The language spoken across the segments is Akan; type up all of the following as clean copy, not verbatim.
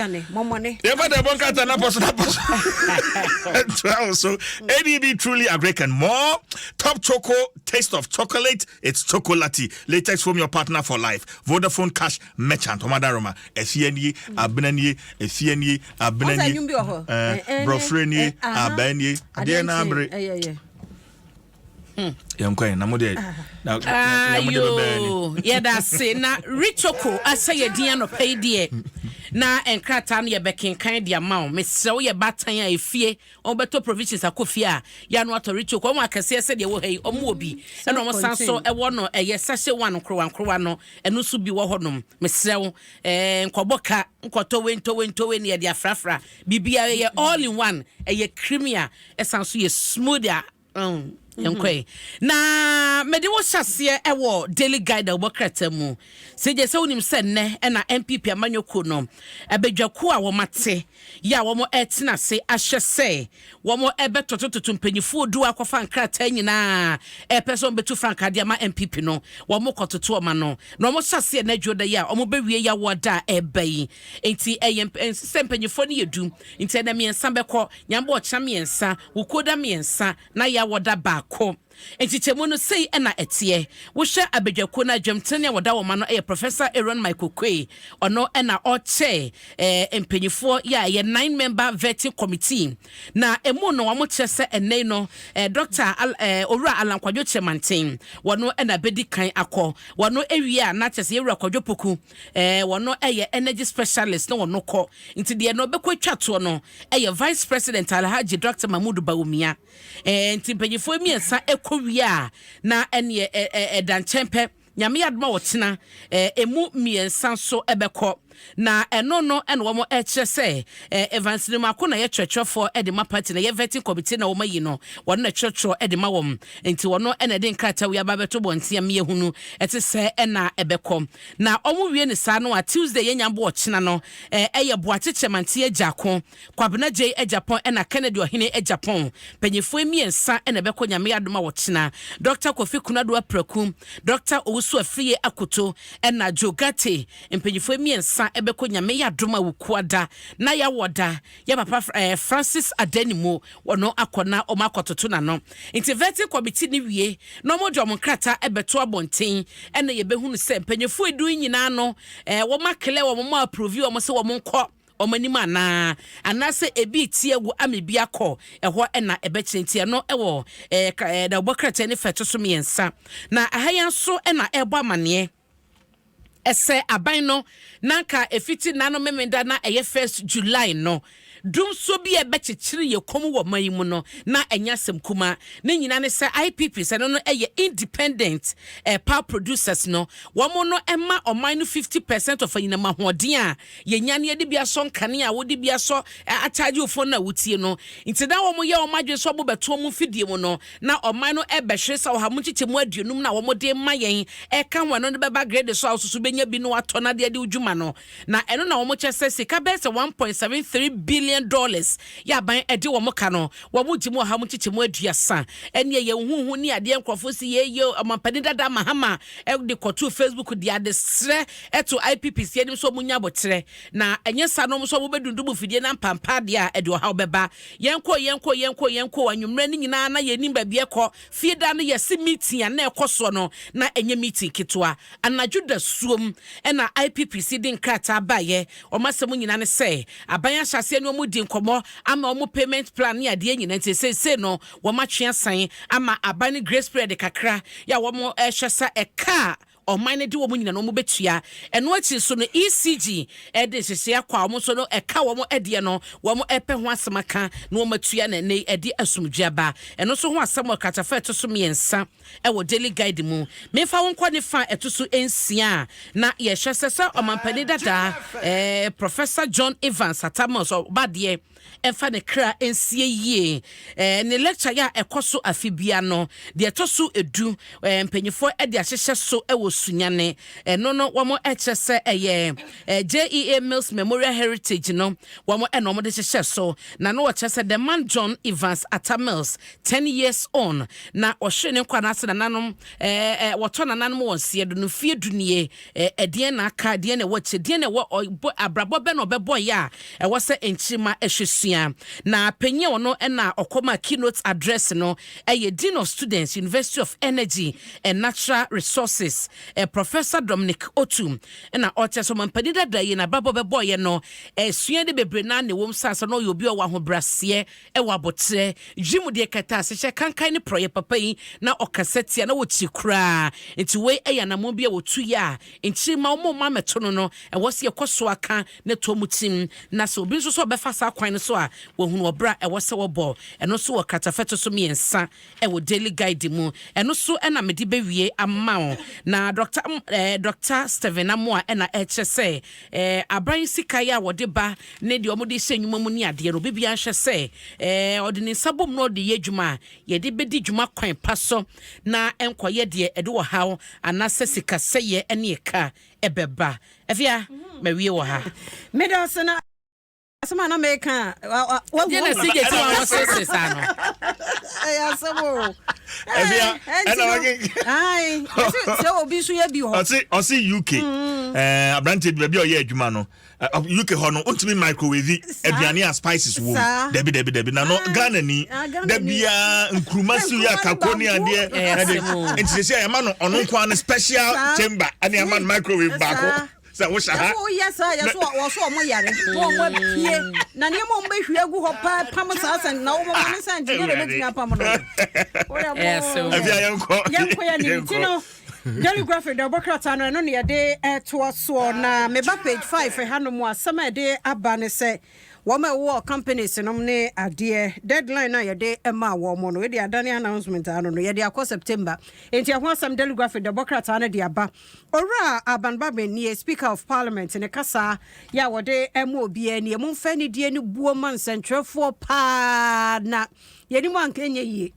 Yɛmfa dɛ bɔ nkrataa na pɔ so na pɔ so ɛntoa wo so. ADB truly agric and more. Top Choco, taste of chocolate, it's chocolate. Latex Foam, your partner for life. Vodafone Cash Merchant, Omadaroma. Efie nie, abena nie, efie nie, abena nie. Brɔfrɛ nie, abaa nie. Adeɛ na abere. Yɛnkɔ na mo deɛ na na mo deɛ bɛbɛɛ ni. Yɛda ase na Richoco asɛ yɛ din anɔpa yi deɛ na nkrataa no yɛbɛkenkan de ama wo. Mesrɛ wo, yɛ baatan a efie wɔn provisions akɔ fie a yɛano atɔ Richoco. Wɔn akɛseɛ sɛdeɛ ɛwɔ ha yi, wɔn wɔ bi, ɛna wɔn san so ɛwɔ no ɛyɛ sachet one nkorowa nkorowa no, ɛno nso bi wɔ hɔnom. Mesrɛ wo, nkɔbɔ ka nkɔtɔ wei ntɔ wei ntɔ wei ne yɛde afrafra biribiara. Yɛ all in one, ɛyɛ creamy a ɛsan so yɛ smooth a yɛnkɔe na mede wo hyɛseɛ ɛwɔ Daily Guide a wɔbɔ krataa mu sɛ gye sɛ wonim sɛ nnɛ ɛna NPP amanyɔkuo no abadwakuo a wɔmate yɛ a wɔn ɛtena ase ahyɛ sɛ wɔn ɛbɛtotototo mpanyinfoɔ du akɔfa nkrataa nyinaa ɛpɛ sɛ wɔn bɛtu frankaa de ama NPP no, wɔn kɔtoto ɔma no na wɔn hyɛ aseɛ n'adwo da yi a wɔn bɛwie yawoɔ da a ɛba yi. Nti ɛyɛ sɛ mpanyinfoɔ no yɛ 10, nti ɛnɛ mmiɛnsa bɛkɔ, nyambɔ ɔkyena mmiɛnsa, wukuoda mmiɛnsa na yɛawɔ da baako. Nkyekyɛmu no sei ɛna ɛteɛ. Wohwɛ abadwakuo no adwamtene a wɔda wɔn ma no ɛyɛ Professor Aaron Michael Oquaye. Ɔno ɛna ɔkyɛ mpanyinfoɔ yɛ a ɛyɛ nine member vetting committee na emu no wɔn kyerɛ sɛ ɛnɛ no Dr Al Owura Alan Kwadwo Kyerɛmanten, wɔno ɛna bɛdi kan akɔ. Wɔno ewie a na kyerɛ sɛ yɛwura Kwadwo Poku, wɔno ɛyɛ energy specialist na wɔno kɔ. Nti deɛ no ɔbɛkɔ atwa toɔ no ɛyɛ Vice President Alhaji Dr Mahmood Bawumia. Nti mpanyinfoɔ mmiɛnsa ɛkɔ wie a na ɛneɛ ɛda nkyɛn pɛ. Nyame adom a wɔtena emu mmiɛnsa nso ɛbɛkɔ na ɛno no ɛna wɔn ɛkyerɛ sɛ Evans Nimako na yɛ kyerɛkyerɛfoɔ ɛde ma party na yɛ vetting committee na wɔn ayi no, wɔn na kyerɛkyerɛ ɛde ma wɔn. Nti wɔn ɛna ɛde nkrataa wi aba abɛto bɔnten a mmea hunu ɛte sɛ ɛna ɛbɛkɔ na wɔn wie ne saa no a Tuesday yɛn nyambo ɔkyena no ɛyɛ Boakye Kyerematen Agyarko, Kwabena Gye Agyapong ɛna Kennedy Ɔhene Agyapong. Mpanyinfoɔ mmiɛnsa ɛna ɛbɛkɔ. Nyame adom a wɔkyena Dr Kofi Konadu Apraku, Dr Owusu Afriyie Akoto ɛna Joe Ghartey. Mpanyinfoɔ mmiɛnsa ɛbɛkɔ. Nyame yɛ adom a wukuada na yɛawɔ da yɛ papa Francis Addai-Nimoh, wɔno akɔ na ɔmo akɔtoto n'ano. Nti vetting committee ne wie na ɔmo de ɔmo nkrataa ɛbɛto abɔnten ɛna yɛbɛhunu sɛ mpanyinfoɔ edu nyinaa no wɔn akele wɔn mo approve wɔn sɛ wɔn nkɔ ɔmo anim anaa anaasɛ ebi tie agu ama ebi akɔ ɛhɔ ɛna ɛbɛkyerɛ. Nti ɛno ɛwɔ ɛɛ ɛɛ na ɔbɔ krataa ne fɛ to so mmiɛnsa na aha yɛn nso ɛna ɛbɔ amaneɛ ɛsɛ aban no nanka efiti nano memenda na ɛyɛ 1st July no dumso bi a ɛbɛkyekyere yɛ kɔm wɔ ɔman yi mu no na ɛnyɛ asɛm kuma. Ne nyinaa ne sɛ IPP sɛ no ɛyɛ independent power producers no, wɔn no ɛma ɔman no 50% of anyinam ahoɔden a yɛnya ne yɛde bi asɔ nkanea a wɔde bi asɔ akyagye ofo no a wotie no. Nti na wɔn yɛ wɔn adwene sɛ wɔn bɛto wɔn mfidie mu no na ɔman no ɛbɛhwere sɛ 150% na wɔn de ma yɛn ɛka ho. Ɛno no bɛba grid so a wɔsoso bɛnya bi no atɔ na deɛ de dwuma no na ɛno na wɔn kyɛ sɛ sika bɛyɛ sɛ $1.73 billion yɛ aban ɛde wɔn ka no, wɔn gye mu 130%. Ɛne ɛyɛ huhu ne adeɛ nkurɔfoɔ si yɛyɛ. Ɔmampanin dada Mahama ɛde kɔto Facebook de ade serɛ ɛto IPP anim sɛ wɔn nya abɔterɛ na ɛnyɛ saa no wɔn nso wɔn bɛdundum fidie na mpampa adeɛ a ɛde ɔhaw bɛba. Yɛnkɔ, yɛnkɔ, yɛnkɔ, yɛnkɔ anwummerɛ no nyinaa na yɛnim baabi ɛkɔ. Fie da no yɛsi meeting a na ɛkɔ soɔ no na ɛnyɛ meeting ketewa. Anadwo da suom ɛna IPPC de nkrataa baeɛ. Wɔn asɛm nyinaa ne sɛ aban ahyɛaseɛ ne wɔn di nkɔmmɔ ama wɔn payment plan ne adeɛ nyinaa. Nti seesei no wɔn atwe asan ama aban no grace period kakra yɛ a wɔn ɛhwɛ sɛ ɛka a ɔman no de wɔn nyina no wɔn bɛtua. Ɛno akyi nso no ECG ɛde nhyehyɛ akɔ a wɔn nso no ɛka wɔn ɛdeɛ no wɔn ɛpɛ ho asɛm aka na wɔn atua na ɛnɛ ɛde asomdwe aba. Ɛno nso ho asɛm wɔ kratafa ɛto so mmiɛnsa ɛwɔ Daily Guide mu. Memfa wɔn nkɔ ne fa ɛto so nsia a na yɛhwɛ sɛ ɔmampanin dada Professor John Evans Atta Mills ɔbadeɛ ɛfa ne kra nsie yie, ne lecture yɛ a ɛkɔ so afe bia no deɛ ɛtɔ so 10, mpanyinfoɔ ɛde ahyehyɛ so ɛwɔ Sunyani. Ɛno no wɔn kyerɛ sɛ ɛyɛ JEA Mills Memorial Heritage no wɔn ɛna wɔn de hyehyɛ so. Na no wɔkyerɛ sɛ the man John Evans Atta Mills 10 years on na ɔhwere ne nkwa n'ase nananom ɛɛ wɔtɔ nananom wɔn seɛ do no fie du nie. Ɛdeɛn na aka, ɛdeɛn na ɛwɔ akyire, ɛdeɛn na ɛwɔ ɔbɔ abrabɔ bɛ na ɔbɛbɔ yɛ a ɛwɔ sɛ nkyirima ɛhwɛ sua. Na panyin a ɔno ɛna ɔkɔma keynote address no ɛyɛ Dean of Students, University of Energy and Natural Resources, Professor Dominic Otu, ɛna ɔkyerɛ sɛ ɔmampanin dada yi n'abrabɔ bɛbɔ yɛ no ɛsua de bebree naa na ɛwɔ mu saa sɛ na ɔyɛ obi a ɔwɔ ahobrɛaseɛ, ɛwɔ abotrɛ dwim deɛ kɛtɛ asehyɛ kankan ne porɔyɛ papa yi na ɔkasa tia na wɔkyi koraa. Nti wei ɛyɛ anammɔn bi a wɔtu yɛ a nkyirima wɔn mma mɛto no, ɛwɔ sɛ yɛkɔ so aka ne to mu tim, na sɛ obi nso so ɔbɛfa saa kwan no so a, wɔhunu ɔbra ɛwɔ sɛ wɔbɔ. Ɛno nso wɔ kratafɛto so 3 ɛwɔ Daily Guide mu. Ɛno so ɛna mede bɛwie ama wo. Na Dr Stephen Amoa ɛna ɛkyerɛ sɛ aban sika yi a wɔde ba ne deɛ wɔde hyɛ nnwuma mu ne adeɛ no, obi biara nhwɛ sɛ ɔde ne nsa bom na ɔde yɛ adwuma a yɛde bɛdi dwuma kwan pa so na ɛnkɔyɛ deɛ ɛde wɔ haw anaasɛ sikasɛyɛ ne ɛka ɛbɛba. Afia, mawie wɔ ha. Meda ase. Na asɛm a na meka a deɛ na si gye ti wa wɔsese saa no. Ɛyɛ asɛm o. Afia, ɛna Ai, sɛ obi nso yɛ bi hɔ. Ɔse UK aberanteɛ bi, baabi a ɔyɛ adwuma no, UK hɔ no, wontumi microwave aduane a spices wɔ mu. Dabi, dabi, dabi. Na no Ghana ni da biaa nkuruma siw yɛ akako ne adeɛ. Ɛyɛ asɛm o. Nti sɛ sɛ ɛma no ɔno nko ara no special chamber ɛne ama no microwave baako sɛ wohyɛ ha. Yɛso woyɛ saa, yɛso wɔ so ɔmo yare na ɔmo apue na nneɛma ɔmo bɛhwie agu hɔ paa pam saa sɛ na wɔn mo ne sɛ nkyɛn na ebɛtumi apam no. Woyɛ Ɛyɛ asɛm o. Afia, yɛnkɔ. Yɛnkɔ yɛ ne nti no Daily Graphic de ɔbɔ krataa no, ɛno ne yɛde ɛtoa soɔ. Na meba page 5 hanom, asɛm a yɛde aba ne sɛ wɔn a ɛwɔ companies nom ne adeɛ, deadline a yɛde ma wɔn no, yɛde adane announcement ano no, yɛde akɔ September. Nti ɛho asɛm Daily Graphic de ɔbɔ krataa no de aba. Owura Alban Bagbin nie, Speaker of Parliament, ne kasa yɛ a wɔde ɛma obiara nie: momfa anidie ne buo ma nsɛntwerɛfoɔ paa na yɛnim anka ɛnyɛ yie.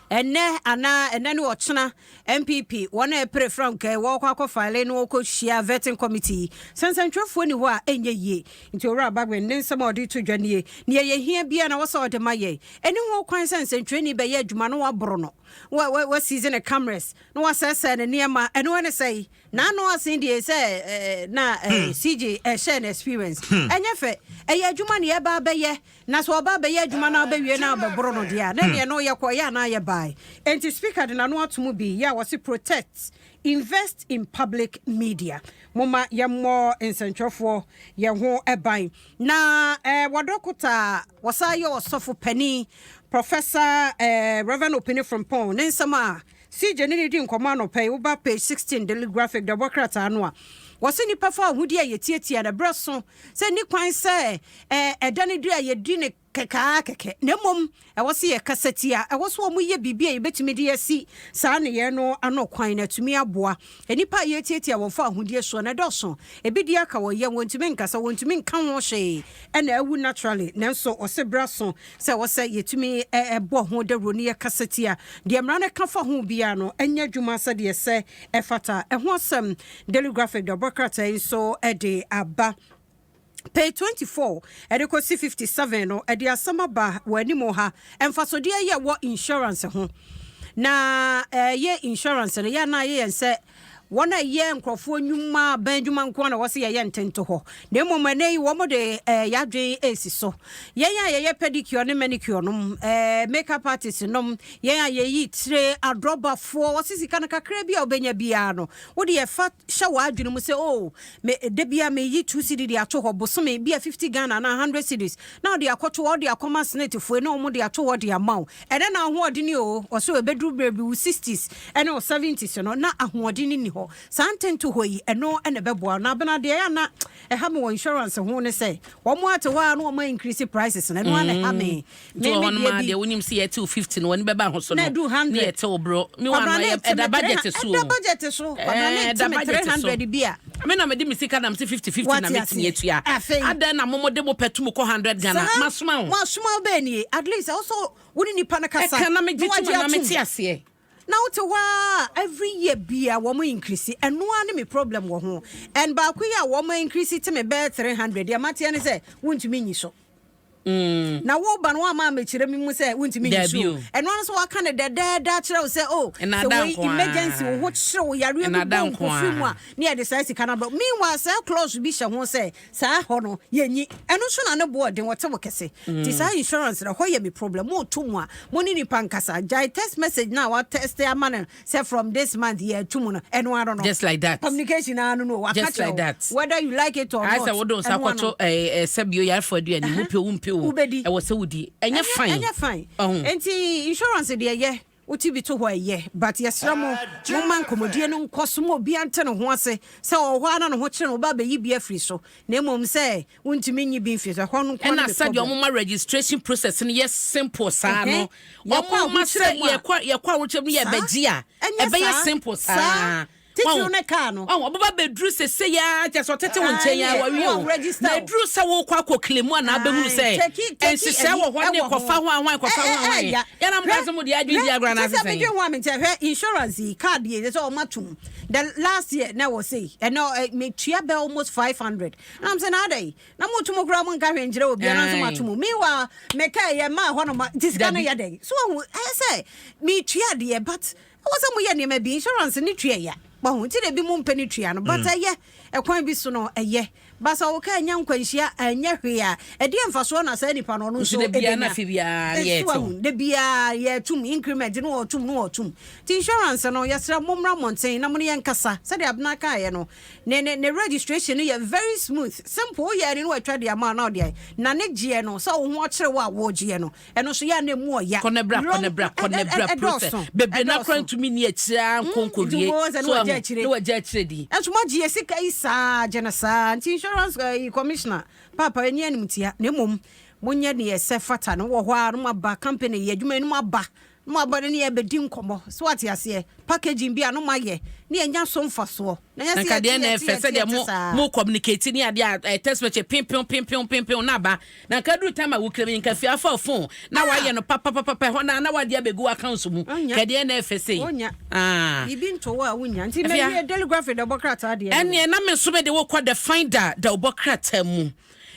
Ɛnɛ anaa ɛnɛ ne ɔkyena NPP wɔn a ɛpere frankaa wɔkɔ akɔ file no, wɔkɔ hyia vetting committee sɛ nsɛntwerɛfoɔ ni hɔ a ɛnyɛ yie. Nti Owura Bagbin ne nsɛm a ɔde to dwa nie: nea yɛhia bia na wɔsɛ ɔde ma yɛn. Ɛne ho kwan sɛ nsɛntwerɛni bɛyɛ adwuma no waboro no, waseize ne cameras na wasɛesɛe ne nneɛma. Ɛno ɛne sɛ n'ano asen deɛ sɛ na CJ ɛhyɛ no experience. Ɛnyɛ fɛ, ɛyɛ adwuma ne yɛba abɛyɛ, na sɛ ɔba abɛyɛ adwuma no abɛwie na abɛboro no deɛ a, na neɛ no yɛkɔ yɛ anaa yɛ bae. Enti Speaker de n'ano ato mu bi yɛ a wɔse protect, invest in public media. Moma yɛmmɔ nsɛntwerɛfoɔ yɛn ho ban. Na wɔdɔkota a wɔsan yɛ ɔsɔfo panin, Professor Reverend Opini Frimpong, ne nsɛm a CJ ne ne di nkɔmmɔ anɔpɛ yi, woba page 16 Daily Graphic de ɔbɔ krataa no a, wɔse nnipa fa ahodi a yɛtiatia no berɛ so sɛ nni kwan sɛ ɛda no du a yɛdi ne kɛkaa kɛkɛ, na mmom ɛwɔ sɛ yɛkasa tia. Ɛwɔ so wɔn yɛ biribi a yɛbɛtumi de asi saa nneyɛɛ no ano kwan na atumi aboa nnipa a yɛtiatia wɔn fa ahodie soɔ na ɛdɔɔso. Ebi di aka wɔ yɛn, wɔntumi nkasa, wɔntumi nka ho hwee, ɛna awu naturally. Nanso ɔsɛ bra so sɛ ɛwɔ sɛ yɛtumi ɛbɔ ho dawuro ne yɛkasa tia. Deɛ mmara no ka fa ho biara no ɛnyɛ adwuma sɛdeɛ sɛ ɛfata. Ɛho asɛm Daily Graphic de ɔbɔ krataa yi nso ɛde aba. Page 24 ɛde kɔsi 57 no, ɛde asɛm aba wɔ anim ha: mfasodeɛ yɛ wɔ insurance ho. Na ɛyɛ insurance no yɛ anaa yɛ yɛn sɛ wɔn a ɛyɛ nkurɔfoɔ nnwuma, aban adwuma nko na wɔsɛ yɛyɛ ntento hɔ, na mmom ɛnɛ yi wɔn de yɛadwen esi so yɛn a yɛyɛ pedicure ne manicure nom, makeup artist nom, yɛn a yɛyi tire, adrɔbafoɔ. Wɔsi sika no kakra bi a wobɛnya biara no, wode yɛfa hyɛ w'adwene mu sɛ, oh, me de bia meyi 2 cedi de ato hɔ bosome bi a, 50 Ghana anaa 100 cedis, na wode akɔto hɔ, wode akɔma SSNIT foɔ na wɔn de ato hɔ de ama wo. Ɛnɛ na ahoɔden o, wɔso ɛbɛduru berɛ bi, wo 60s ɛne wo 70s no, na ahoɔden ni hɔ. Saa ntento hɔ yi, ɛno ɛna ɛbɛboa. Na abena deɛ ɛyɛ ana ɛha me wɔ insurance ho ne sɛ wɔn ate hɔ a na wɔn increase prices no. Ɛno ana ɛha me. Nti wɔ hɔ no ma deɛ wonim sɛ yɛte wo 50 no, wɔne bɛba ho so no Na ɛdu 100. Ne yɛte wo borɔ me wa no, ɛda budget so o. Ɛda budget so. Kwabena ne ɛda te me budget so. 300 bi a Me na mede me sika nam sɛ 50 50 Wate na metumi ase. atua. Afei. Adɛn na momode mo pɛ to mu kɔ 100 Ghana? Masoma wo. Masoma wo bɛɛ nie. At least ɛwɔ sɛ wo ne nipa no kasa ɛka na megye wagye toma na atom. mete aseɛ. Na wote hɔ a, every year bia wɔn increase. Ɛno ara ne me problem wɔ ho. And baako yi a wɔn increase te me bɛyɛ 300 deɛ, mateɛ ne sɛ wontumi nyi so. Na woba no, woama amekyerɛ mi mu sɛ wontumi nyi so. Dabi o. Ɛno ara nso waka ne dɛdɛɛdɛ akyerɛ wo sɛ, oh, sɛ Ɛnada wei nko ara. emergency wo ho kyerɛ wo, yareɛ bi Ɛnada bɔ nko nkɔfiri mu ara. a, ne yɛde saa sika no abrɛ. Meanwhile, saa clause bi hyɛ ho sɛ saa hɔ no yɛnyi. Ɛno nso na ne boɔ den, wɔte wo kɛse. Nti saa insurance no, ɛhɔ yɛ me problem. Moto mu a, mo ne nipa nkasa. Gyae text message na wa text ama no sɛ from this month yɛatu mu no, ɛno ara no. Just like that. Communication ara no, waka Just kyerɛ like wo. that. Whether you like it or Ayɛ not. sɛ wode wo nsa ɛno ano. akɔto sɛbio yarefoɔ aduane mu, pɛ wo mpɛ o, Wobɛdi. ɛwɔ sɛ wodi. Ɛnyɛ fine. Ɛnyɛ fine. Ɔho. Nti insurance deɛ, yɛ wote bi to hɔ, ɛyɛ, but yɛsrɛ mo, momma nkɔmmɔdie no nkɔ so ma obia nte ne ho ase sɛ ɔwɔ hɔ a na ne ho kyerɛ no, woba bɛyi bi afiri so, na mmom sɛ wontumi nyi bi mfiri so, ɛhɔ no nko Ɛna ne me sɛdeɛ problem. ɔmo ma registration process no yɛ simple saa no, Yɛkɔ ɔmo ma sɛ ahokyerɛ mu a- yɛkɔ ahokyerɛ mu yɛbɛgye a, Ɛnyɛ ɛbɛyɛ saa. simple saa. Saa. Titiriw ne kaa no. Ɔho, ɔbɛba bɛduru sese ya kyɛ sɛ ɔtete wo nkyɛn ya Aye, wawie o wɔn register na o. ɛduru sɛ wokɔ akɔ claim a, na abɛhunu sɛ Tɛki nhyehyɛ ɛyi wɔ hɔ ne ɛwɔ kɔfa ho. ho ahwan, kɔfa ho ahwan. Ɛya. Yɛnam ka sɛ mode adwene di agorɔ anaasɛ sɛ sɛn? medwe ho a, menkyɛ hwɛ insurance yi, card yi sɛ ɔma tom the last year na ɛwɔ sei, ɛnɛ metua bɛ almost 500, na m sɛ na adɛn na motom koraa, mo nka hwɛ nkyerɛ obiara nso matom. Meanwhile, meka ɛyɛ maa hɔ no ma nti sika no Dabi. yɛ dɛn so wahu? Ɛyɛ sɛ metua deɛ, but ɛwɔ sɛ moyɛ nneɛma bi. Insurance ne tua ya wahu, nti na ebi mu mpɛ ne tua no, but ɛyɛ ɛkwan bi so no ɛyɛ basa woka ɛnya nkwanhyia, ɛnyɛ hwee a, ɛdeɛ mfasoɔ na saa nipa no ɔno Nso nso da biara ɛbɛnya. na afe biara ne Ɛso yɛtew. ahu, da biara yɛtum increment ne wɔtum ne wɔtum. Nti insurance no, yɛsrɛ mommra mmɔnten na mo ne yɛnkasa. Sɛdeɛ Abena kaeɛ no, ne registration no yɛ very smooth, simple. Woyɛ ne no, watwa de ama na ɔde ayɛ na ne gyeɛ no sɛ wo ho akyerɛ wo a, wɔgyeɛ no, ɛno nso yɛ a na ɛmu ɔya. Kɔnɛ bra, kɔnɛ bra, kɔnɛ bra process bebree na kora ntumi ni akyire a nkonkowie. Nti wɔn sɛ ne So wɔgye ahu, akyire. ne wɔgye akyire di. Ɛnso moagye yɛ sika yi saa, gye no saa. Nti insurance commissioner papa, ɛni animtia, na mmom monyɛ neɛ ɛsɛ fata no wɔ hɔ a, no moaba company yɛ adwuma yi, no moaba, no moaba no ne yɛbɛdi nkɔmmɔ so, wate aseɛ? Packaging bi a no moayɛ ne yɛnya so mfasoɔ na nyɛ sɛ Nka deɛ yɛte na yɛte ɛfɛ yɛte sɛdeɛ yɛte mo saa. mo communicate ne adeɛ a text message pimpim pimpim pimpim na aba, na nka duru time a wokura mi, nka fie afa phone na wayɛ no papapapa hɔ na wade abɛgu accounts mu. Ɔnya. Ka deɛ na ɛfɛ sei. Ɔnya. Ah. Biribi nto wɔ a wonya nti Afia. mɛwie Daily Graphic dɛ ɔbɔ krataa deɛ no. Ɛneɛ na me nso mede wokɔ The Finder da wobɔ krataa mu,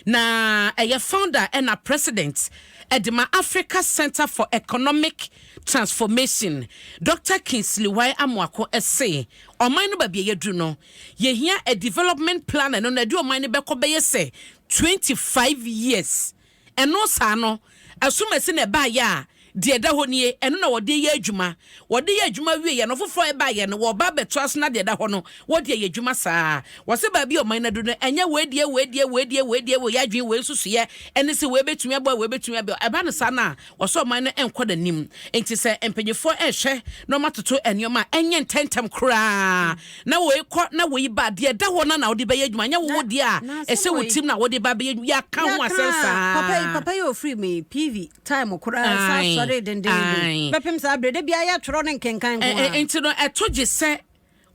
na ɛyɛ founder ɛna president ɛde ma Africa Center for Economic Transformation, Dr Kingsley Y Amoako, ɛse ɔman no baabi a yɛduru no, yɛhia a development plan. Ɛno no ɛde ɔman no bɛkɔ bɛyɛ sɛ 25 years. Ɛno saa no, asomasi na ɛbaayɛ a, deɛ ɛda hɔ nie, ɛno na wɔde yɛ adwuma. Wɔde yɛ adwuma wie yɛ no, foforɔ ɛbaayɛ no, wɔba abɛtoa so, na deɛ ɛda hɔ no wɔde yɛ adwuma saa. Wɔsɛ baabi a ɔman no adu no, ɛnyɛ wei deɛ, wei deɛ, wei deɛ, wei deɛ, wei adwene, wei nsusuiɛ ɛne sɛ wei bɛtumi aboa, wei bɛtumi aboa. Ɛba no saa no a, wɔsɛ ɔman no nkɔ n'anim. Nti sɛ mpanyinfoɔ ɛrehwɛ na ɔmatoto nneɛma a ɛnyɛ ntɛntɛm koraa na wei kɔ na wei ba, deɛ ɛda hɔ no na wɔde bɛyɛ adwuma, nyɛ wowo deɛ a Na asɛm ɛsɛ wo wei- tirim na wɔde ba bɛyɛ adwuma. Yɛaka ho asɛm saa. Papa yi ofiri mi PV time koraa sa sɔre dendenden bɛpem saa berɛ da biara yɛtwerɛ ne nkenkan nko ara. Nti no ɛto gye sɛ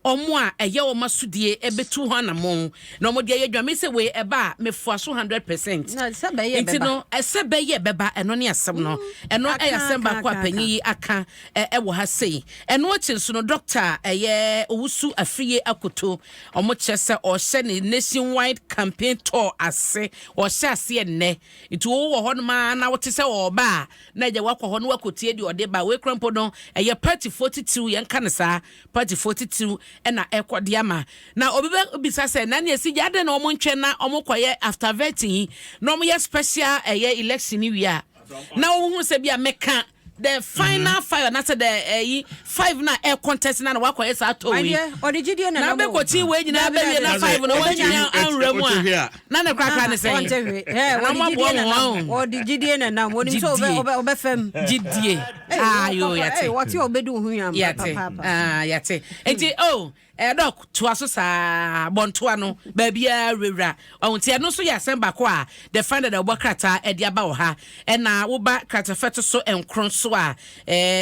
ɔmo a ɛyɛ ɔmo asodie ɛbɛtu ho anammɔn na ɔmo de ayɛ adwuma. Mi sɛ wei ɛba a, mefoa so 100%. Na sɛ bɛyɛ Nti bɛba. no ɛsɛ bɛyɛ bɛba, ɛno ne asɛm no. Ɛno Aka, ɛyɛ asɛm aka, baako a aka, panyin aka. yi aka ɛwɔ ha sei. Ɛno akyi nso no, Doctor ɛyɛ Owusu Afriyie Akoto, ɔmo kyerɛ sɛ ɔhyɛ ne nationwide campaign tour ase. Ɔhyɛ aseɛ nnɛ, nti wowɔ hɔ nom a na wote sɛ ɔɔba a, na agya wakɔ hɔ na wakɔtie deɛ ɔde ba. Wei kora mpo no, ɛyɛ partyfoɔ titiriw, yɛnka no saa, partyfoɔ titiriw ɛna ɛkɔ de ama. Na obi bɛ bisa sɛ, na nea esi gya adɛn na ɔmo ntwɛn na ɔmo kɔyɛ after vetting yi na ɔmo yɛ special ɛyɛ election ni wie a, na wɔn hu sɛ bi a mɛka the final five anaasɛ the ɛyi five na ɛ contest na wakɔyɛ saa tour yi. Adeɛ ɔde gyidie na Na nam o. bɛkɔkyi wei nyinaa Dabi, bɛwie dabi, na dabi. five no wɔntumi anwura mu Wote hwɛ a, a. na ne korakora ne sɛn? Ɔnte hwee. Ɛ, Na wɔde ɔmo gyidie aboa na wɔn nam. ho. Wɔde gyidie na nam. Wɔnim sɛ Gyidie. ɔbɛfam. Gyidie ayo, yɛte. Wɔte a ɔbɛdi wo ho yam Yɛte. papaapa. Ah, yɛte. Nti o ɛdɔk toa so saa, bɔntoa no baabiara wurawura ɔho. Nti ɛno nso yɛ asɛm baako a The Finder da wɔbɔ krataa ɛde aba wɔ ha. Ɛna woba kratafɛ to so nkron so a,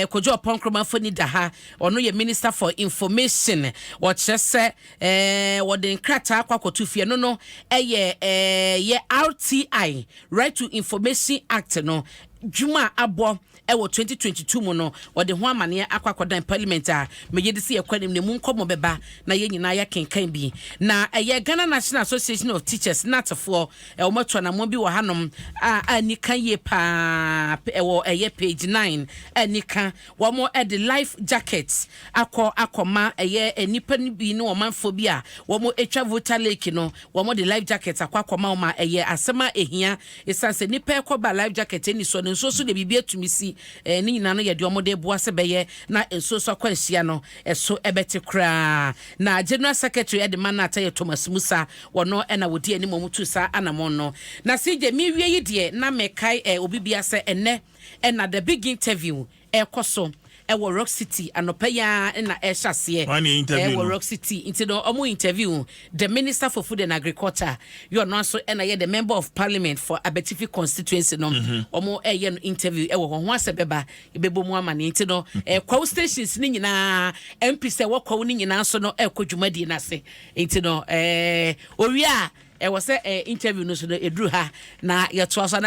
Kojo Oppong Nkrumah mfoni da ha. Ɔno yɛ Minister for Information. Wɔkyerɛ sɛ wɔde nkrataa akɔ akɔto fie no ɛyɛ ɛɛ yɛ RTI, Right to Information Act no. dwuma a abɔ ɛwɔ 2022 mu no, wɔde ho amanneɛ akɔ akɔdan Parliament a megye de sɛ yɛkɔ anim na mu nkɔmmɔ bɛba na yɛn nyinaa yɛkenkan bi. Na ɛyɛ Ghana National Association of Teachers, NATfoɔ, wɔn atu anammɔn bi wɔ hanom a anika yie paa. Ɛwɔ ɛyɛ page 9. Anika wɔn de life jackets akɔ akɔma ɛyɛ nnipa no bi ne ɔmanfoɔ bi a wɔn atwa Volta Lake no. Wɔn de life jackets akɔ akɔma wɔn a ɛyɛ asɛm a ehia, esan sɛ nipa ɛkɔba life jacket ɛni so no, nsuo so de biribi atumi si. Ne nyinaa no yɛde wɔn de boa sɛ bɛyɛ na nsuo so akɔ nhyia no ɛso ɛbɛte koraa. Na general secretary ɛde ma no ata yɛ Thomas Musa, wɔno ɛna wɔdi anim wɔn tu saa anamɔn no. Na CJ, miwie yi deɛ, na mɛkae obi bia sɛ ɛnɛ ɛna The Big Interview ɛkɔ so ɛwɔ Rock City. Anɔpa yi ara na ɛhyɛ aseɛ ɛwɔ Rock City. Nti no ɔmo interview the Minister for Food and Agriculture, yɛ ɔno nso ɛna yɛ the Member of Parliament for Abetifi constituency no. Ɔmo ɛyɛ no interview ɛwɔ hɔ ho asɛ bɛba ɛbɛbɔ mu ama ne. Nti no Kwawu stations ne nyinaa, MP sɛ ɛwɔ Kwawu ne nyinaa nso no ɛkɔ dwumadie n'ase. Nti no owia a ɛwɔ sɛ interview no so no eduru ha na yɛtoa so.